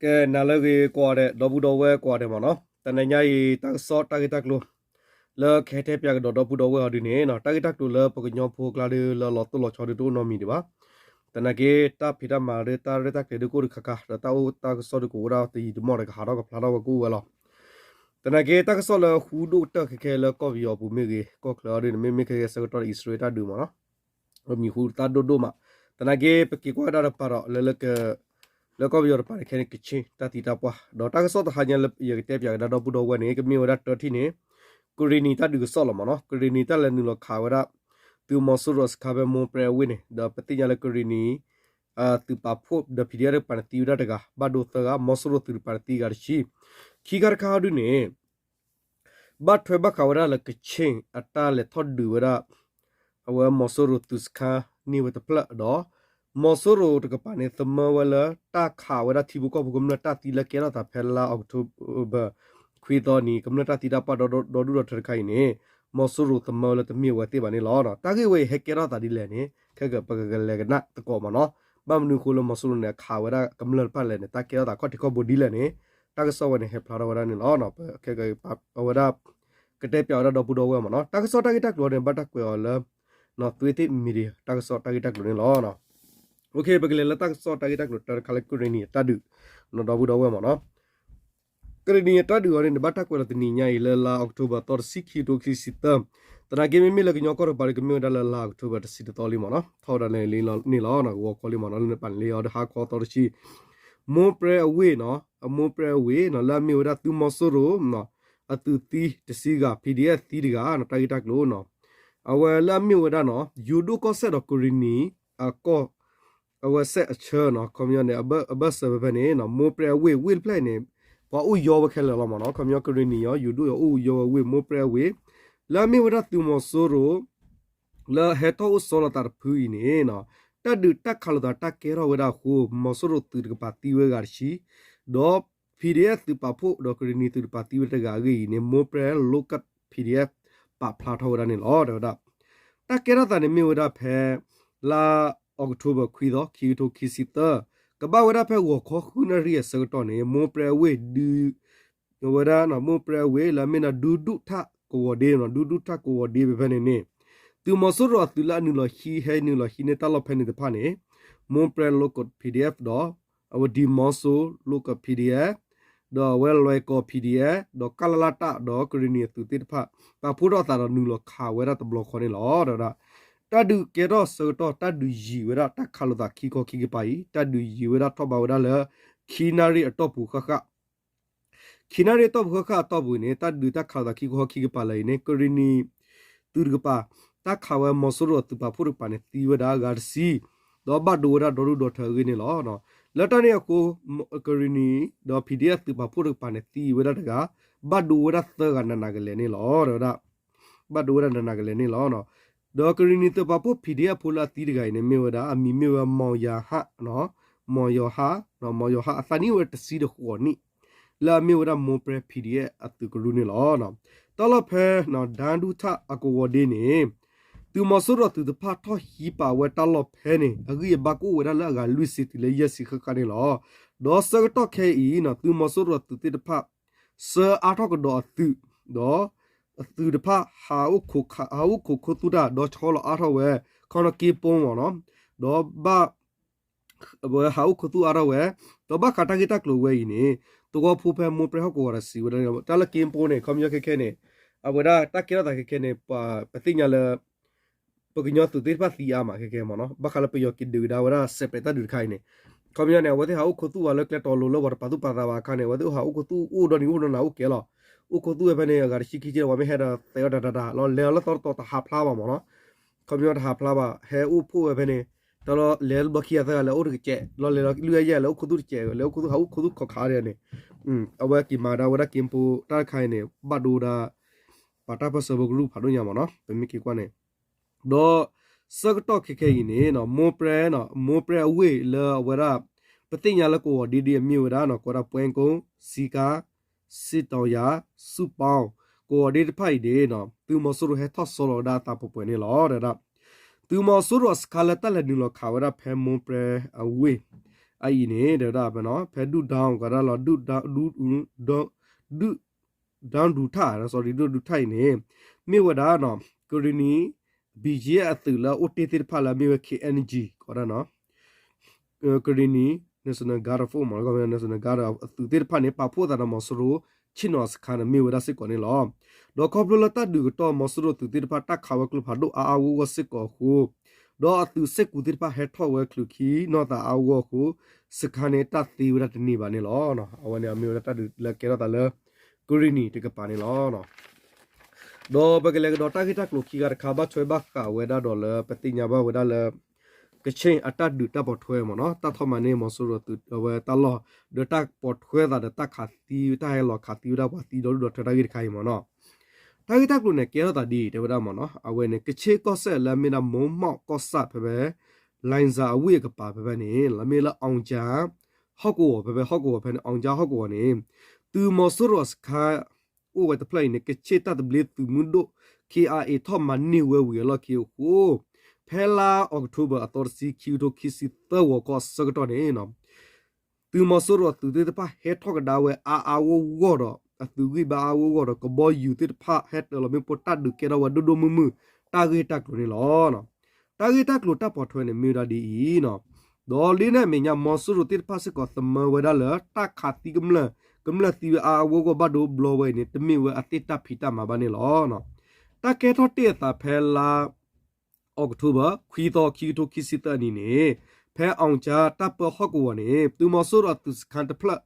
ကဲ နၤလၢအဂ့ၤကိးဂၤဒဲး ဒီပုၢ်ဒီဝဲၢ်ကိးဂၤဒဲးမ့ၢ်နီၤ, တနံၤညါအံၤ တၢ်ကစီၣ်တၢ်ဂ့ၢ်တၢ်ကျိၤ လၢကဟဲတဲပၠးကဒီးဒီပုၢ်ဒီဝဲၢ်အီၤဒ်န့ၣ်နီၤ, တၢ်ဂ့ၢ်တၢ်ကျိၤလၢပကညီဖိအကျါဒီးလၢအလီၤတိၢ်လီၤဆီဒီးတအိၣ်နီတမံၤဒံးဘၣ်. သနာ်က့ တၢ်ဖံးတၢ်မၤဒီးတၢ်ရဲၣ်တၢ်ကျဲၤဒီးကအိၣ်တခါခါ ဒီးတၢ်အိၣ်တၢ်ကစီၣ်ဒီးကအိၣ်ဒၣ်တယံာ်တမီၢ်ဒီးကဟးထီၣ်ကဖျါထီၣ်ဝဲကအိၣ်ဝဲလီၤ. သနာ်က့ တၢ်ကစီၣ်လၢဃူဒိၣ်ကတၢၢ်ခဲခဲလၢကီၢ်ပယီၤအပူၤမ့ၢ်ဂ့ၤ ကီၢ်ချၢအီၤဒ်န့ၣ် မ့မ့ၢ်ခဲခဲဆၢကတီၢ်ဒီးအံၣ်စရ့လးတၢ်ဒုးမ့ၢ်နီၤ မံၤဟူသၣ်ဒိၣ်ဒိၣ်မး, သနာ်က့ ပက့ၤကွၢ်ဝဲဒၣ်တပၤဒီး လၢ လၢကီၢ်ပယီၤတပၤန့ၣ်ခဲန့ၣ် ကခ့ၣ် တၢ်သံတၢ်ပှၢ် ဒီးတၢ်ကစီၣ်တဟါညါလၢယကတဲပၠးကဒါဒီပုၢ်ဒီဝဲၢ်န့ၣ် ကမ့ၢ်ဝဲဒၣ်တထံၣ်န့ၣ် ကရံၣ်နံၤတၢ်ဒုးကစီၣ်လီၤမ့ၢ်နီၤ, ကရံၣ်နံၤတၢ်လဲၤနုာ်လီၤခးဝဲဒၣ် သုးမီၤစိရိၤစခါဖဲမိၢ်ပြဲအဝ့ၢ်န့ၣ် ဒီးပသ့ၣ်ညါလၢကရံၣ်နံၤ သုးပာ်ဖှိၣ်ဒီး PDF တကပၤန့ၣ်သံဝဲဒၣ်တဂၤ ဘၣ်ဒိသၢဂၤ မီၤစိရိၤသုးတကပၤန့ၣ်သံဂၤတဆံ, ခံခါတခါဟီဒုန့ၣ် ဘၣ်ထွဲဘၣ်ဃးဝဲဒၣ်လၢကခ့ၣ်အတၢ်လဲၤထီၣ်ဒုးဝဲဒၣ် အဝဲမီၤစိရိၤသုးစခါန့ၢ်ဝဲတဖျၢၣ်ဒီး မီၤစိရိၤတကပၤန့ၣ် သမၢဝဲလၢတၢ်ခးဝဲဒၣ်ထံဖိကီၢ်ဖိကမျၢၢ်တၢ်သံလၢကဲထီၣ်သးဖဲလါအီးကထိဘၢၣ် ခွံသီနံၤ ကမျၢၢ်တၢ်သံတၢ်ပှၢ်ဒီဒူၣ်ဒီထၢတခါအံၤန့ၣ် မီၤစိရိၤသမၢဝဲလၢတမ့ၢ်ဝဲသ့ၣ်ဘၣ်န့ၣ်လီၤ. တၢ်ဂ့ၢ်ဝဲအံၤဟဲကဲထီၣ်သးဒ်လဲၣ်န့ၣ် ခဲကပကလဲၤကနၣ်သကိးမ့ၢ်နီၤ, ဘၣ်မနုၤအဃိလၢမီၤစိရိၤန့ၣ် အခးဝဲဒၣ်ကမျၢၢ်တဖၣ်လဲၣ်န့ၣ် တၢ်ကဲထီၣ်သးခီၣ်ထံးခီၣ်ဘိဒ်လဲၣ်န့ၣ် တၢ်ကစီၣ်ဝဲန့ၣ် ဟဲဖျါထီၣ်ဝဲဒၣ်န့ၣ်လီၤ. ပ အဝဲဒၣ် ကတဲပၠးဝဲဒၣ်ဒီပုၢ်ဒီဝဲၢ်မ့ၢ်နီၤ, တၢ်ကစီၣ်တၢ်ဂ့ၢ်တၢ်ကျိၤန့ၣ် ဘၣ်တၢ်ကွဲးအီၤလၢ သွေးသစ်မီဒီယာ တၢ်ကစီၣ်တၢ်ဂ့ၢ်တၢ်ကျိၤန့ၣ်လီၤ. ပကလဲၤလၢတၢ်ကစီၣ်တၢ်ဂ့ၢ်တၢ်ကျိၤတၢ်တခါလၢကရံၣ်နံၤအတၢ်ဒုး ဒီပုၢ်ဒီဝဲၢ်မ့ၢ်နီၤ, ကရံၣ်နံၤအတၢ်ဒုးအီၤန့ၣ် ဘၣ်တၢ်ကွဲးလီၤတနံၤညါအံၤလၢလါအီးကထိဘၢၣ်သီတဆံခံကထိခံဆံသၢ, သနာ်က့မ့မ့ၢ်လၢကညီကီၢ်တကပၤဒီး ကမ့ၢ်ဝဲဒၣ်လၢလါအီးကထိဘၢၣ်တဆံတသီလံမ့ၢ်နီၤ, ထီၣ်ဝဲဒၣ်န့ၣ်လီၤန့ၣ်လီၤ, ဂီၤခီလံမ့ၢ်နီၤ, လၢန့ၣ်ပာ်န့ၣ်လံအီၤဒီးဟါခီသီတဆံ မိၢ်ပြဲအဝ့ၢ်နီၤ, အမိၢ်ပြဲအဝ့ၢ်နီၤ လၢအမ့ၢ်ဝဲဒၣ်သုးမီၤစိရိၤ အသုးသံတဆံဂၤ PDF သံတဂၤနီၤ, တၢ်ဂ့ၢ်တၢ်ကျိၤနီၤ, အဝဲလၢအမ့ၢ်ဝဲဒၣ်နီၤ ယိၤဒိၣ်ကီၢ်စဲၣ်ဒီးကရံၣ်နံၤ အကီၢ် အဝဲစဲၣ်အဆၢနီၤ, ခီပညီန့ၣ် အဘၢၣ်စၢၤဖဲဖဲန့ၣ် မိၢ်ပြဲအဝ့ၢ် ဝ့ၢ်တဖျၢၣ်အံၤန့ၣ် ပှၤအိၣ်ယီဝဲခဲလၢာ်လီၤမ့ၢ်နီၤ, ခီပညီကရံၣ်နံၤယီၤ ယိၤဒိၣ်ယီၤအိၣ်ယီဝဲဝ့ၢ် မိၢ်ပြဲအဝ့ၢ် လၢအမ့ၢ်ဝဲဒၣ်သုးမီၤစိရိၤ လၢဟဲထီၣ်အိၣ်ဆီလီၤသးတဖုအံၤန့ၣ် တၢ်ဒုးတၢ်ခးလိာ်သးတၢ်ကဲထီၣ်ဝဲဒၣ်အဃိ မီၤစိရိၤသုးတကပၤသံဝဲဂၤတဆံ, ဒီး PDF သုးပာ်ဖှိၣ်ဒီးကရံၣ်နံၤသုးတကပၤသံဝဲတဂၤအဂ့ၢ်အံၤန့ၣ် မိၢ်ပြဲ local PDF ပာ်ဖျါထီၣ်ဝဲဒၣ်န့ၣ်လီၤ တဲဝဲဒၣ်. တၢ်ကဲထီၣ်သးန့ၣ်မ့ၢ်ဝဲဒၣ်ဖဲ လါအီးကထိဘၢၣ်ခွံသီ ခံကထိခံဆံသၢ, ကဘၣ်ဝဲဒၣ်ဖဲဂီၤခီဃုနၣ်ရံၣ်အဆၢကတီၢ်န့ၣ် မိၢ်ပြဲအဝ့ၢ်ဒုး ဝဲဒၣ် မိၢ်ပြဲအဝ့ၢ် လၢအမ့ၢ်ဒၣ်ဒူဒူၣ်ထၣ်ကဝီၤဒ့နီၤ, ဒူဒူၣ်ထၣ်ကဝီၤဒ့ဖဲဖဲန့ၣ်န့ၣ် သုးမီၤစိရိၤအသုးလၢအနုာ်လီၤဟံး ဟဲနုာ်လီၤဟံးန့ၢ်တၢ်လီၢ်ဖဲန့ၣ်တဖၣ်န့ၣ် မိၢ်ပြဲ local PDF ဒီး အဝဲဒံမီၤစိ local PDF ဒီးအဝဲလွဲၢ်ကီၢ် PDF ဒီးကလလတၢ် ဒီးကရံၣ်နံၤအသုးသ့ၣ်တဖၣ် ပာ်ဖှိၣ်ထီၣ်အသးဒီးနုာ်လီၤခးဝဲဒၣ်တဘျီဃီန့ၣ်လီၤ တဲဝဲဒၣ်. တၢ်ဒုးကဲထီၣ်ဆၢကတီၢ် တၢ်ဒုးယံာ်ဝဲဒၣ်တၢ်ခးလိာ်သးခံခီခံကပၤအံၤ တၢ်ဒုးယံာ်ဝဲဒၣ်ထီၣ်ဘးဝဲဒၣ်လၢ ခံနၣ်ရံၣ်အတီၢ်ပူၤဃၣ်ဃၣ် ခံနၣ်ရံၣ်အတီၢ်ပူၤဃၣ်ဃၣ်အတီၢ်ပူၤအံၤန့ၣ် တၢ်ဒုးတၢ်ခးလိာ်သးခံခီခံကပၤလၢာ်အံၤန့ၣ် ကရံၣ်နံၤသုးတကပၤ တၢ်ခးဝဲမီၤစိရိၤအသုးပာ်ဖှိၣ်တကပၤန့ၣ် သံဝဲဒၣ်ဂၤတဆံ, ဒီးဘၣ်ဒိဝဲဒၣ်ဒီဒူၣ်ဒီထၢအဂ့ၢ်န့ၣ်လီၤ. လၢတၢ်န့ၣ်အဃိ ကရံၣ်နံၤ ဒီး PDF သုးပာ်ဖှိၣ်တကပၤန့ၣ် သံဝဲဒၣ်တဂၤ, ဘၣ်ဒိဝဲဒၣ်သၢဂၤနးနးကလဲာ်န့ၣ်လီၤ တဲဝဲဒၣ်. ဘၣ်ဒိဝဲဒၣ်နးနးကလဲာ်န့ၣ်လီၤ. ဒီးကရံၣ်နံၤသုးပာ်ဖှိၣ် PDF ဖိလၢအသံတဂၤအံၤန့ၣ် မ့ၢ်ဝဲဒၣ် အမံၤမ့ၢ်ဝဲ မီၤယၤဟၣ်, မီၤယၤဟၣ်, မီၤယၤဟၣ်အသးနံၣ်အိၣ်ဝဲတဆံတဃိးနံၣ်, လၢအမ့ၢ်ဝဲဒၣ်မိၢ်ပြဲ PDF အသုးကရူၢ်န့ၣ်လီၤ. တၢ်လီၢ်ဖဲ ဒၢဒူၣ်ထၣ်အကဝီၤဒ့န့ၣ် သုးမီၤစိရိၤသုးတဖၣ်ထီၣ်ဟံးပာ်ဝဲတၢ်လီၢ်ဖဲန့ၣ် အဂံၢ်အဘါကအိၣ်ဝဲဒၣ်လၢအဂၤလွံၢ်ဆံတုၤလၢယဲၢ်ဆံဃၣ်ဃၣ်န့ၣ်လီၤ. ဒီးဆၢကတီၢ်ခဲအံၤ သုးမီၤစိရိၤသုးသ့ၣ်တဖၣ် ဆှၢအါထီၣ်ကဒီးအသုး, ဒီးအသုးတဖၣ် ဟးအိၣ်ခိးခူသူၣ်တၢ် ဒီးဆီလီၤအါထီၣ်ဝဲ ခီနီၣ်က့ပိမ့ၢ်နီၤ, ဒီးဘၣ် အဝဲဟးအိၣ်ခိးသူၣ်အါထီၣ်ဝဲ, ဒီးဘၣ်ဃးတၢ်ဂ့ၢ်တၢ်ကျိၤဝဲအံၤန့ၣ် သဝီဖိဖဲမိၢ်ပြဲဟီၣ်ကဝီၤဒီးစံးဝဲဒၣ် တၢ်လၢက့ပိန့ၣ် ခီပညီခဲခဲန့ၣ် အဝဲဒၣ်တၢ်ကဲထီၣ်သးခဲခဲန့ၣ် ပသ့ၣ်ညါလၢ ပကညီသုးသ့ၣ်တဖၣ်သံအါမးခဲခဲမ့ၢ်နီၤ, ဘၣ်ဃးလၢပယီၤက့ၤဒုးကဒါဝဲဒၣ် separate တၢ်ဒုးတခါအံၤန့ၣ်, ခီပညီန့ၣ် အဝဲသ့ၣ်ဟးအိၣ်ခိးသူၣ်ဝဲလၢကျဲတီၤလိၤလၢပှၤတပာ်သူၣ်ပာ်သးဘၣ်အခါန့ၣ် အဝဲသ့ၣ်ဟးအိၣ်ခိးသူၣ်အိၣ်ဒီးနံၤအိၣ်ဒီးနၤအိၣ်ကဲလီၤ, အိၣ်ခိးသူၣ်ဝဲဖဲန့ၣ် အဂၤတဆံခံဆံ ပှၤမ့ၢ်ဟဲဒီးသဲးအီၤတၢ်တၢ်တၢ် လီၤလဲၤအီၤလၢသီတတီၤတဟးဖျါဘၣ်မ့ၢ်နီၤ, ခီပညီတဟးဖျါဘၣ် ဟဲအိၣ်ဖှိၣ်ဝဲဖဲန့ၣ်, တၢ်လီၤလဲၤတဘျီခံဂၤသၢဂၤ လဲၤအိၣ်တကစဲး လီၤလဲၤလီၤလွံၢ်ဂၤယဲၢ်ဂၤ လဲၤအိၣ်ခိးသူၣ်တကစဲး လဲၤအိၣ်ခိးသူၣ်ဟးအိၣ်ခိးသူၣ်ခီၣ်ခါဒ်န့ၣ်, အဝဲက့ၤမၤဒၣ်ဝဲဒၣ်က့ပိတၢ်တခါအံၤန့ၣ် ဘၣ်ဒိဝဲဒၣ် ပှၤတၢ်ပၢၢ်ဆၢဖိကရူၢ်ဖးဒိၣ်ညါမ့ၢ်နီၤ ပမ့ၢ်က့ၤကွၢ်န့ၣ်, ဒီးဆၢကတီၢ်ခဲခဲအံၤန့ၣ် မိၢ်ပြဲ မိၢ်ပြဲအဝ့ၢ်လၢအဝဲဒၣ် ပသ့ၣ်ညါလၢကဝီၤဒ့ဒ်အမ့ၢ်ဝဲဒၣ် ကိးဝဲဒၣ် ပှဲကိ စံကါ စံတီၤယၤ စူၣ်ပီ ကဝီၤဒ့တဖၣ်အံၤန့ၣ် သုးမီၤစိရိၤဟဲထီၣ်ဆီလီၤဝဲဒၣ်အသးပှဲၤပှဲၤန့ၣ်လီၤ တဲဝဲဒၣ်. သုးမီၤစိရိၤအစခါလၢတၢ်လဲၤနုာ်လီၤခးဝဲဒၣ်ဖဲမိၢ်ပြဲအဝ့ၢ် အအံၤန့ၣ် တဲဝဲဒၣ်ဖဲ ဖဲဒုၣ်ဒါကီးဒၣ်လီၤ ဒုၣ်ဒါ ဒုၣ်ဒါဒုးထၣ် sorry ဒုၣ်ဒါဒုးထၣ်အံၤန့ၣ် မ့ၢ်ဝဲဒၣ် ကရံၣ်နံၣ် ဘံၣ်ယဲၢ်အသုးလၢအအိၣ်တ့ၢ်သ့ၣ်တဖၣ်လၢအမ့ၢ်ဝဲ ခ့ၣ်အဲၣ်ယူၣ်ကၠံၣ် ကီးဒၣ် ကရံၣ်နံၣ် National Guard force မ့ၢ် National Guard အသုးသ့ၣ်တဖၣ်န့ၣ် ပာ်ဖှိၣ်သးဒီးမီၤစိရိၤ ဆ့ၣ်နီၤစခါန့ၣ် မ့ၢ်ဝဲဒၣ်စ့ၢ်ကီးန့ၣ်လီၤ. ဒီးခီဖျိလၢတၢ်ဒုးကတီၢ် မီၤစိရိၤသုးသ့ၣ်တဖၣ် တၢ်ခးဝဲကျိဖးဒိၣ်အါအါဂီၢ်ဂီၢ်စ့ၢ်ကီးအဃိ ဒီးအသုးစ့ၢ်ကီးသ့ၣ်တဖၣ်ဟဲထီၣ်ဝဲချုးခံနီၢ်သးအါအါဂီၢ်အဃိ စခါန့ၣ် တၢ်သ့ဝဲဒၣ်တန့ၢ်ဘၣ်န့ၣ်လီၤ. အဝဲန့ၣ်အမ့ၢ်ဝဲဒၣ်တၢ်ဒုးလၢကဲထီၣ်သးလၢ ကရံၣ်နံၣ်တကပၤန့ၣ်လီၤ. ဒီးပကလဲၤကဒီးတၢ်ဂ့ၢ်တၢ်ကျိၤခံဂၤတခါ ဘၣ်ထွဲဘၣ်ဃးဝဲဒၣ်ဒီးလၢ ပသ့ၣ်ညါဘၣ်ဝဲဒၣ်လၢ ကခ့ၣ်အတၢ်ဒုးတၢ်ပိာ်ထွဲမ့ၢ်နီၤ တၢ်ထီၣ်မၤန့ၢ်မီၤစိရိၤသုးအဝဲတၢ်လီၢ် ဒီးတၢ်ပိာ်ထွဲသးဒီးတၢ်ခးသံ တၢ်ဟဲလီၤခးသံဝဲဒၣ်ပှၤသံဒီဒူၣ်ဒီထၢတၢ်ဂ့ၢ်တခါအံၤမ့ၢ်နီၤ တၢ်ဂ့ၢ်တၢ်ကျိၤန့ၣ် ကဲထီၣ်သးဒ်အံၤ တဲဝဲဒၣ်မ့ၢ်နီၤ အဝဲန့ၣ် ကခ့ၣ်ကီၢ်စဲၣ်လၢအမ့ၢ်ဒၣ် မိၢ်မီၣ်ကီၢ်ဆၣ်ဖဲဖဲ လိုင်ဇာအဝ့ၢ်အကပၤဖဲဖဲန့ၣ် လၢအမ့ၢ်လၢ အောင်ကြား ဟီၣ်ကဝီၤ ဖဲဖဲဟီၣ်ကဝီၤဖဲန့ၣ် အောင်ကြား ဟီၣ်ကဝီၤန့ၣ် သုးမီၤစိရိၤစခါ အိၣ်ဝဲတဖျၢၣ်အံၤန့ၣ် ကခ့ၣ်တၢ်သဘျ့သုးမုၢ်ဒိၣ် ခ့ၣ်အဲၣ်အ့ၣ် ထီၣ်မၤန့ၢ်ဝဲဝံၤအလီၢ်ခံအဃိ ဖဲလါအီးကထိဘၢၣ်အသီတဆံ ခံကထိခံဆံသၢဂီၤခီအဆၢကတီၢ်န့ၣ် သုးမီၤစိရိၤအသုးသ့ၣ်တဖၣ်ဟဲထီၣ်ကဒါဝဲအါအါဂီၢ်ဂီၢ်ဒီး အသုးဂံၢ်ဘါအါအါဂီၢ်ဂီၢ်ဒီး ကဘီယူၤသ့ၣ်တဖၣ်ဟဲတၢၤလီၤမ့ၣ်ပိၢ်တၢ်ဒုးကဲထီၣ်ဝဲဒိၣ်ဒိၣ်မုၢ်မုၢ် တၢ်ဂ့ၢ်တၢ်ကျိၤန့ၣ်လီၤ. တၢ်ဂ့ၢ်တၢ်ကျိၤတၢ်ပိာ်ထွဲန့ၣ် မ့ၢ်ဝဲဒၣ်ဒ်အံၤနီၤ ဒီးလၢန့ၣ်အမဲာ်ညါ မီၤစိရိၤသ့ၣ်တဖၣ်စ့ၢ်ကီး သမၢဝဲဒၣ်လၢ တၢ်ခးသံကမျၢၢ် ကမျၢၢ်သံဝဲအါအါဂီၢ်ဂီၢ်ဘၣ်ဒိဘျီဝဲအံၤန့ၣ် တမ့ၢ်ဝဲအသ့ၣ်တၢ်ဖံးတၢ်မၤဘၣ်န့ၣ်လီၤ. တၢ်ကဲထီၣ်တ့ၢ်အသးဖဲလါ အီးကထိဘၢၣ် ခွံသီ ခံကထိခံဆံသၢနံၣ်န့ၣ် ဖဲအောင်ကြား တၢ်ပၢဟီၣ်ကဝီၤန့ၣ် သုးမီၤစိရိၤအသုးစခါတဖျၢၣ်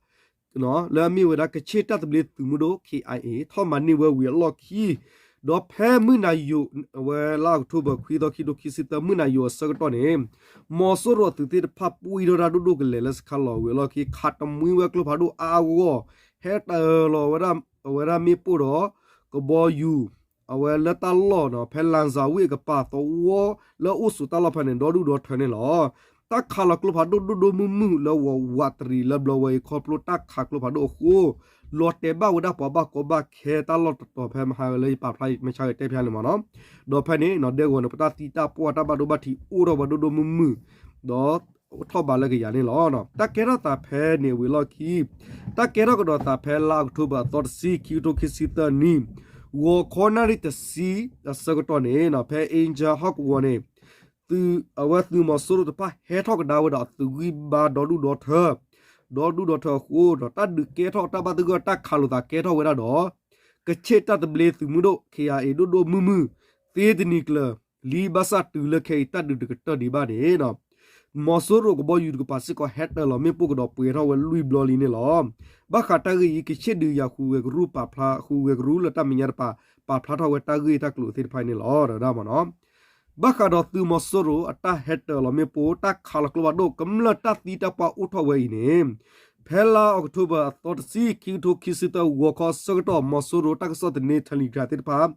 လၢအမ့ၢ်ဝဲဒၣ်ကခ့ၣ်တၢ်သဘျ့သုးမုၢ်ဒိၣ် ခ့ၣ်အဲၣ်အ့ၣ် ထီၣ်မၤန့ၢ်ဝဲဝံၤအလီၢ်ခံ ဒီးဖဲမုၢ်နၤယိာ် အဝဲလါအီးကထိဘၢၣ် ခွံသီ ခံကထိခံဆံသၢ မုၢ်နၤယိာ်အဆၢကတီၢ်န့ၣ် မီၤစိရိၤအသုးသ့ၣ်တဖၣ်ပှံၢ်ထီၣ်တၢ်ဒိၣ်ဒိၣ်ကလဲာ်လၢစခါလီၤဝံၤအလီၢ်ခံ ခးတမှံဝဲကျိဖးဒိၣ်အါအါဂီၢ်ဂီၢ် ဟဲတၢၤလီၤဝဲဒၣ် အဝဲဒၣ်မ့ၣ်ပိၢ်ဒီး ကဘီယူၤ အဝဲလၢတၢ်လီၢ်နီၤ ဖဲလိုင်ဇာဝ့ၢ်အကပၤသဝီ လၢအအိၣ်ဆိးတၢ်လီၢ်ဖဲန့ၣ် ဒီဒူၣ်ဒီထၢန့ၣ်လီၤ. တၢ်ခးလီၤကျိဖးဒိၣ်ဒိၣ်ဒိၣ်မုၢ်မုၢ်လၢဝီၤဝးတရံးလၢဘျီဝဲအံၤ ခီဖျိတၢ်ခးကျိဖးဒိၣ်အဃိ လီၤတဲာ်ဘၣ်ဝဲဒၣ်ပှၤဘၣ်ကီဘၣ်ခဲတၢ်လီၢ်တတီၤဖဲမဟါလၢယပာ်ဖျါမဆါဂဲၤတဲဖျါန့ၣ်မ့ၢ်နီၤ ဒီးဖဲန့ၣ်နီၤ ဒဲကဝီၤန့ၣ် ပတၢ်သံတၢ်ပှၢ်တၢ်ဘၣ်ဒိဘၣ်ထံးအိၣ်ထီၣ်ဝဲဒိၣ်ဒိၣ်မုၢ်မုၢ် ဒီးထီၣ်ဘးလၢကယၤန့ၣ်လီၤ. တၢ်ကဲထီၣ်သးဖဲန့ၣ်ဝံၤအလီၢ်ခံ တၢ်ကဲထီၣ်ကဒီးသးဖဲလါအီးကထိဘၢၣ်အသီတဆံ ခံကထိခံဆံသၢနံၣ် ဂီၤခီနၣ်ရံၣ်တဆံအဆၢကတီၢ်န့ၣ်နီၤ ဖဲအ့ၣ်ကၠၢဟီၣ်ကဝီၤန့ၣ် သုး အဝဲသုးမီၤစိရိၤတဖၣ်ဟဲထီၣ်ကဒါဝဲဒီးအသုးဂံၢ်ဘါဒီဒူၣ်ဒီထၢ ဒီဒူၣ်ဒီထၢအဃိဒီး တၢ်ဒုးကဲထီၣ်တၢ်ဘၣ်သဂၢၢ် တၢ်ခးလိာ်သးကဲထီၣ်ဝဲဒၣ်ဒီး ကခ့ၣ်တၢ်သဘျ့သုးမုၢ်ဒိၣ် ခ့ၣ်အဲၣ်အ့ၣ် ဒိၣ်ဒိၣ်မုၢ်မုၢ် သ့တနံၤကျၢၤလံ ဘၣ်ဆၣ်တုၤလၢခဲအံၤတၢ်ဒုးတကတၢၢ်ဒံးဘၣ်န့ၣ် မီၤစိရိၤကဘီယူၤတကပၤစ့ၢ်ကီးဟဲတၢၤလီၤမ့ၣ်ပိၢ်ကဒီးပှဲၤထီၣ်ဝဲလွံၢ်ဘျီလံန့ၣ်လီၤ. ဘၣ်ဃးတၢ်ဂ့ၢ်အံၤ ကခ့ၣ်ဒုးယၤဃုာ်ဂဲၤကရူၢ်ပာ်ဖျါ ဃုာ်ဂဲၤကရူၢ်လၢတၢ်မဲာ်ညါတပၤ ပာ်ဖျါထီၣ်ဝဲတၢ်ဂ့ၢ်တၢ်ကျိၤသ့ၣ်တဖၣ်န့ၣ်လီၤ ဒီးဒၣ်မ့ၢ်နီၤ ဘၣ်ဃးဒီးသုးမီၤစိရိၤအတၢ်ဟဲတၢၤလီၤမ့ၣ်ပိၢ် တၢ်ခးလီၤကျိဖးဒိၣ် ကမျၢၢ်တၢ်သံတၢ်ပှၢ်အိၣ်ထီၣ်ဝဲအံၤန့ၣ် ဖဲလါအီးကထိဘၢၣ်အသီတဆံ ခံကထိခံဆံသၢဂီၤခီအဆၢကတီၢ် မီၤစိရိၤတၢ်ကစီၣ်သန့ Telegram သ့ၣ်တဖၣ်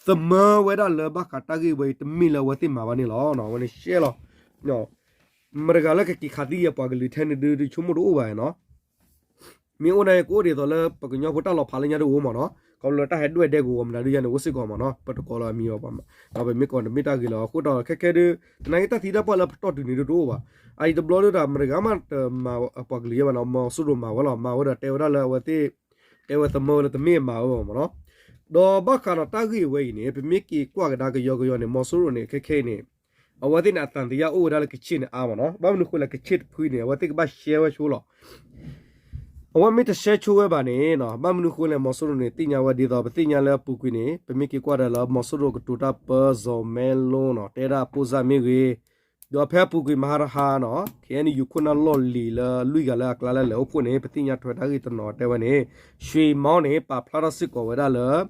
သမၢဝဲဒၣ်လၢဘၣ်ဃးတၢ်ဂ့ၢ်ဝဲအံၤ တမ့ၢ်လၢအဝဲသ့ၣ်မၤဘၣ်န့ၣ်လီၤ. အဝဲန့ၣ်ရှဲလီၤ မတဂၤလၢကက့ၤခးသံယဲပှၤကလုာ်ထဲန့ၣ်ဒုး တဆိကမိၣ်တအိၣ်ဘၣ်နီၤ မ့ၢ်အိၣ်န့ၣ် ကအိၣ်ဒ်သိးလၢပကညီဖိတၢ်လီၤဖးလၢညါတအိၣ်မ့ၢ်နီၤ ခီဖျိလၢတၢ်ဟဲဒွဲၣ်ဒဲကဝီၤမတၤဒုးယၤန့ၣ် အိၣ်စ့ၢ်ကီးမ့ၢ်နီၤ ပတကိးလီၤအမံၤအီၤဘၣ် ဒီးပမ့ၢ်ကိးတမ့ၢ်တၢ်ဂ့ၤလီၤ အဃိဒီးခဲခဲဒုး သနာ်က့တၢ်သံတၢ်ပှၢ်လၢပတီၢ်တုၤန့ၣ်ဒုးတအိၣ်ဘၣ် အအံၤတဘျီဒုးဒီး မတဂၤမးတမၤပှၤကလုာ်ယဲဘၣ်နီၤ မီၤစိရိၤမၤဝဲလီၤ မၤဝဲဒီးတဲဝဲဒၣ်လၢအဝဲသ့ၣ် တဲဝဲသမၢဝဲလၢတမ့ၢ်မၤဝဲဘၣ်မ့ၢ်နီၤ ဒီးဘၣ်ဃးဒီးတၢ်ဂ့ၢ်ဝဲအံၤန့ၣ် ပမ့ၢ်က့ၤကွၢ်ကဒါကယီကယီန့ၣ် မီၤစိရိၤန့ၣ် ခဲခဲအံၤန့ၣ် အဝဲသ့ၣ်န့ၣ် အသံသယအိၣ်ဝဲဒၣ်လၢကခ့ၣ်န့ၣ်အါမ့ၢ်နီၤ ဘၣ်မနုၤဃိလဲၣ် ကခ့ၣ်တဖုန့ၣ် အဝဲသ့ၣ်ကဘၣ်ရှဲဝဲဆိလီၤ အဝဲမ့ၢ်တရှဲဆိဝဲဘၣ်န့ၣ်နီၤ ဘၣ်မနုၤဃိလဲၣ် မီၤစိရိၤန့ၣ် သ့ၣ်ညါဝဲဒ်သိး ပသ့ၣ်ညါလၢအပူၤကွံာ်န့ၣ် ပမ့ၢ်က့ၤကွၢ်ဒၣ်လၢ မီၤစိရိၤကတိၤတၢ်ပၢ စီၤမဲလိနီၤ တဲဒၣ်ပိၢ်စၢ်မ့ၢ်ဂ့ၤ, ဒီးဖဲအပူၤကွံာ်မဟါတဟါနီၤ ခ့ၣ်အဲၣ်ယူၣ် ခိၣ်နၢ်လီၢ်လံၤလၢလွံၢ်ဂၤလၢအကျါလၢလဲၤအိၣ်ဖှိၣ်န့ၣ် ပသ့ၣ်ညါထွဲတၢ်ဂ့ၢ်တနီၤတဲဝဲန့ၣ် ရွှေမောင်းန့ၣ် ပာ်ဖျါထီၣ်စ့ၢ်ကီးဝဲဒၣ်လၢ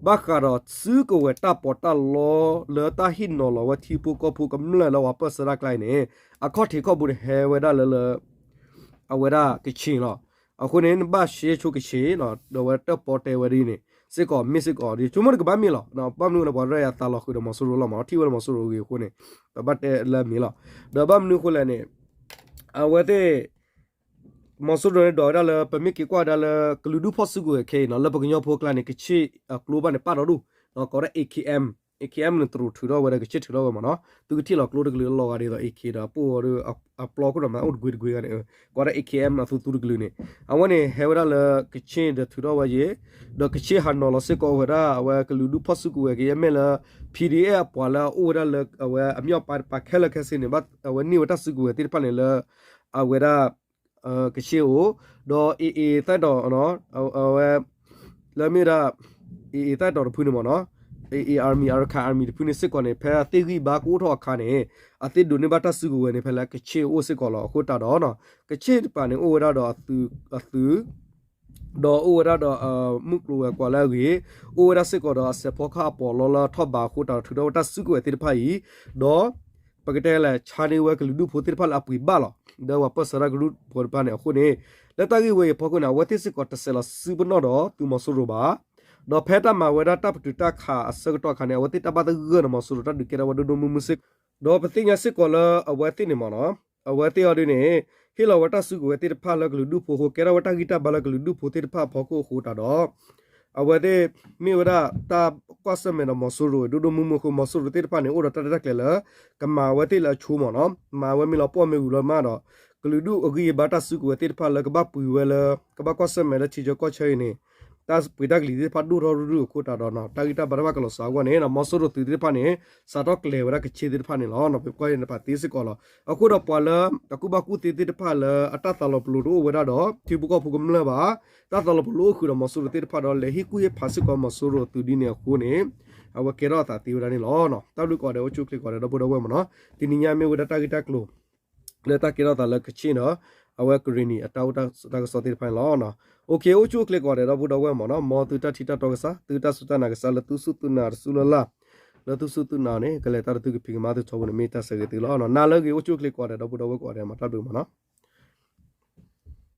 ဘၣ်ဃးဒီးစုကဝဲၤတၢ်ပီးတၢ်လီလၢတၢ်ဟ့ၣ်နီၤလီၤဝဲထံဖိကီၢ်ဖိကမျၢၢ်လၢပှၤပၢၢ်ဆၢတၢ်ကျါအံၤန့ၣ် အခီၣ်ထံးခီၣ်ဘိတဟဲဝဲဒၣ်လၢလၢ အဝဲဒၣ်ကခ့ၣ်လီၤ. အဃိန့ၣ် နဘၣ်ရှဲဆိကခ့ၣ်နီၤ ဒီးဝဲတၢ်ပီတဲဝဲဒ်န့ၣ် စ့ၢ်ကီးမ့ၢ်စ့ၢ်ကီး ယဆိကမိၣ်တကဘၣ်မ့ၢ်လီၤ. ဘၣ်မနုၤလဲၣ် ပှၤရဲၣ်အသးလီၤဃုာ်ဒီးမီၤစိရိၤလီၤမ့ၢ်နီၤ ထံၣ်ဝဲလၢမီၤစိရိၤအဂ့ၢ်အဃိန့ၣ် ပဘၣ်တဲလၢမ့ၢ်လီၤ. ဒီးဘၣ်မနုၤအဃိလဲၣ်န့ၣ် အဝဲသ့ၣ် မီၤစိရိၤန့ၣ်ဒိးဝဲဒၣ်လၢ ပမ့ၢ်က့ၤကွၢ်ဝဲဒၣ်လၢ ကလုာ်ဒူၣ်ဖီၣ်စုကဝဲၤခဲအံၤနီၤ လၢပကညီဖိအကျါန့ၣ် ကခ့ၣ်အကျိဘၣ်န့ၣ် ပာ်ဒီဒူၣ် ကိးဝဲဒၣ် A K M A K M န့ၣ် တရူးထုးထီၣ်ဝဲဒီး ကဆ့ၣ်ထုးထီၣ်ဝဲမ့ၢ်နီၤ, သုကထံၣ်လီၤကျိတကလုာ်လီၤဂာ်ဒ်သိး A K ဒီး အပိၢ်ဝဲဒီး အပျီခိၣ်ဒီးမး အိၣ်တကွ့တကွ့ဂၤန့ၣ်, ကိးဒၣ် A K M အသူသူတကလုာ်န့ၣ်, အဝဲန့ၣ် ဟဲဝဲဒၣ်လၢကဆ့ၣ်ဒီးထုးထီၣ်ဝဲယ့ၣ်, ဒီးကဆ့ၣ်ဟးနီၤလီၤစ့ၢ်ကီးဝဲဒၣ် အဝဲကလုာ်ဒူၣ်ဖီၣ်စုကဝဲၤကယဲၢ်မ့ၢ်လၢ P D F အပှၤလၢအအိၣ်ဝဲဒၣ်လၢအဝဲအမံၤအပၢ်တပၤခဲလၢာ်ခဲဆ့န့ၣ် အဝဲန့ၢ်ဝဲတၢ်စုကဝဲၤသ့ၣ်တဖၣ်န့ၣ်လၢ အဝဲဒၣ် ကဆ့ၣ်အိၣ်, ဒီး A A သၣ်တီၤ အဝဲ လၢမ့ၢ်ဝဲဒၣ် A A သၣ်တီၤတဖုန့ၣ်မ့ၢ်နီၤ, A A Army, Arakan Army တဖုန့ၣ်စ့ၢ်ကီးန့ၣ် ဖဲအသ့ၣ်ဂံၢ်ဘါကအိၣ်ထီၣ်အခါန့ၣ် အသ့ၣ်ဒိးန့ၢ်ဘၣ်တၢ်စုကဝဲၤန့ၣ် ဖဲလၢကဆ့ၣ်အိၣ်စ့ၢ်ကီးလီၤ. အဃိသတးဒီး ကဆ့ၣ်တပၤန့ၣ် အိၣ်ဝဲဒၣ်ဒီးအသုး ဒီးအိၣ်ဝဲဒၣ်ဒီး မုၢ်ကျိၤဝဲၤကွာ်လၢအဂ့ၤ, အိၣ်ဝဲဒၣ်စ့ၢ်ကီးဒီးအစဲးဖီကဟၣ်အပီးလီလၢအထီၣ်ဘးအဃိသတးဒီး ထုးထီၣ်ဝဲတၢ်စုကဝဲၤသ့ၣ်တဖၣ်အံၤ, ဒီး ပကတဲလဲၣ် ဆါန့ၢ်ဝဲကလုာ်ဒူၣ်ဖိသ့ၣ်တဖၣ်လၢအပှ့ၤဘၣ်လီၤ. ဒီးပှၤပၢၢ်ဆၢတၢ်ကရူၢ်ဖိတဖၣ်န့ၣ်အဃိန့ၣ်, လၢတၢ်ဂ့ၢ်ဝဲအံၤအဖီခိၣ်န့ၣ် အဝဲသ့ၣ်စ့ၢ်ကီးတဆဲးလီၤစုပနီၣ်ဒီးသုးမီၤစိရိၤဘၣ်. ဒီးဖဲတၢ်မၤဝဲဒၣ်တၢ်ပတုာ်တၢ်ခးအဆၢကတီၢ်အခါန့ၣ် အဝဲသ့ၣ်တၢ်ဘၣ်သဂၢၢ်န့ၣ် မီၤစိရိၤတၢ်ဒုးကဲထီၣ်ဝဲဒိၣ်ဒိၣ်မုၢ်မုၢ်စ့ၢ်ကီး, ဒီးပသ့ၣ်ညါစ့ၢ်ကီးလၢအဝဲသ့ၣ်န့ၣ်မ့ၢ်နီၤ, အဝဲသ့ၣ်အီၤဒ်န့ၣ် ဟ့ၣ်လီၤဝဲတၢ်စုကဝဲၤသ့ၣ်တဖၣ်လၢကလုာ်ဒူၣ်ဖိအဃိ ကဲထီၣ်ဝဲတၢ်ဂံၢ်တၢ်ဘါလၢကလုာ်ဒူၣ်ဖိသ့ၣ်တဖၣ်အဖီခိၣ်အဃိသတးဒီး အဝဲသ့ၣ်မ့ၢ်ဝဲဒၣ်တၢ်ကွၢ်ဆၢၣ်မဲာ်ဒီးမီၤစိရိၤဒိၣ်ဒိၣ်မုၢ်မုၢ်အဃိ မီၤစိရိၤသ့ၣ်တဖၣ်န့ၣ် အိၣ်ဒီးတၢ်ရဲၣ်တၢ်ကျဲၤလၢ ကမၤဝဲသ့ၣ်လၢအဆိမ့ၢ်နီၤ, မၤဝဲမ့ၢ်လီၤပှီၢ်မ့ၢ်ဂုၤလီၤမးဒီး ကလုာ်ဒူၣ်အဂံၢ်အဘါတၢ်စုကဝဲၤသ့ၣ်တဖၣ်လၢကဘၣ်ပှ့ၤဝဲလၢ ကဘၣ်ကွၢ်ဆၢၣ်မဲာ်လၢထံဆၢကီၢ်ဆၢအံၤန့ၣ် တၢ်ပှ့ၤတၢ်ကလံၤသ့ၣ်တဖၣ်ဒိၣ်ထီၣ်ရုၢ်ရုၢ်အဃိသတးဒီး တၢ်ဂံၢ်တၢ်ဘါတဖၣ်ကလီၤစှၤအဂီၢ်န့ၣ် မီၤစိရိၤသုးသ့ၣ်တဖၣ်န့ၣ် စးထီၣ်ကျဲၤဝဲဒၣ်ကဆ့ၣ်သ့ၣ်တဖၣ်န့ၣ်လီၤ. ပကွၢ်န့ၣ်ပာ်သ့စ့ၢ်ကီးလီၤ. အဃိဒီးပှၤလၢအကူၣ်ဘၣ်ကူၣ်သ့သ့ၣ်တဖၣ်လၢအတၢ်သးလီၤပလိာ်တအိၣ်ဝဲဒၣ်ဒီး ထံဖိကီၢ်ဖိကမျၢၢ်ဘၣ်, တၢ်သးလီၤပလိာ်အိၣ်ဃုာ်ဒီးမီၤစိရိၤသ့ၣ်တဖၣ်ဒီး လဲၤဟ့ၣ်ကူၣ်ဟ့ၣ်ဖးစ့ၢ်ကီးမီၤစိရိၤသုးဒ်န့ၣ်အဃိန့ၣ် အဝဲကဲထီၣ်အသးသ့ဝဲဒၣ်န့ၣ်လီၤ. တၢ်ဘျုးကိးဂၤဒဲး အိၣ်ဆူၣ်အိၣ်ချ့ကိးဂၤဒဲး ဒီပုၢ်ဒီဝဲၢ်မ့ၢ်နီၤ, တနံၤညါမ့ၢ်ဝဲဒၣ်တၢ်ဂ့ၢ်တၢ်ကျိၤ လၢတၢ်ကဲထီၣ်သးလၢကဆ့ၣ်ဒီး အဝဲကရ့ၣ်နံၤအတၢ်အိၣ်တၢ်ဆိးတၢ်ကစီၣ်သ့ၣ်တဖၣ်န့ၣ်လီၤ. အိၣ်ဆူၣ်အိၣ်ချ့ကိးဂၤဒဲး ဒီပုၢ်ဒီဝဲၢ်မ့ၢ်နီၤ, မ်သုတၢ်ထံၣ်တၢ်တီကစၢ်, သုတၢ်စူၢ်တၢ်နာ်ကစၢ်လၢသုစူၢ်သုနာ်တစူၢ်လၢ်လၢ်, လၢသုစူၢ်သုနာ်န့ၣ် ကလဲၤတၢ်ဒီးသုကဖံးကမၤသုထီဘိန့ၣ် မ့ၢ်တၢ်ဆၢဂ့ၤသုလီၤ. နၤလၢအဂ့ၤ အိၣ်ဆူၣ်အိၣ်ချ့ကိးဂၤဒဲး ဒီပုၢ်ဒီဝဲၢ်ကိးဂၤဒဲး မ့ၢ်တၢ်ဘျုးမ့ၢ်နီၤ.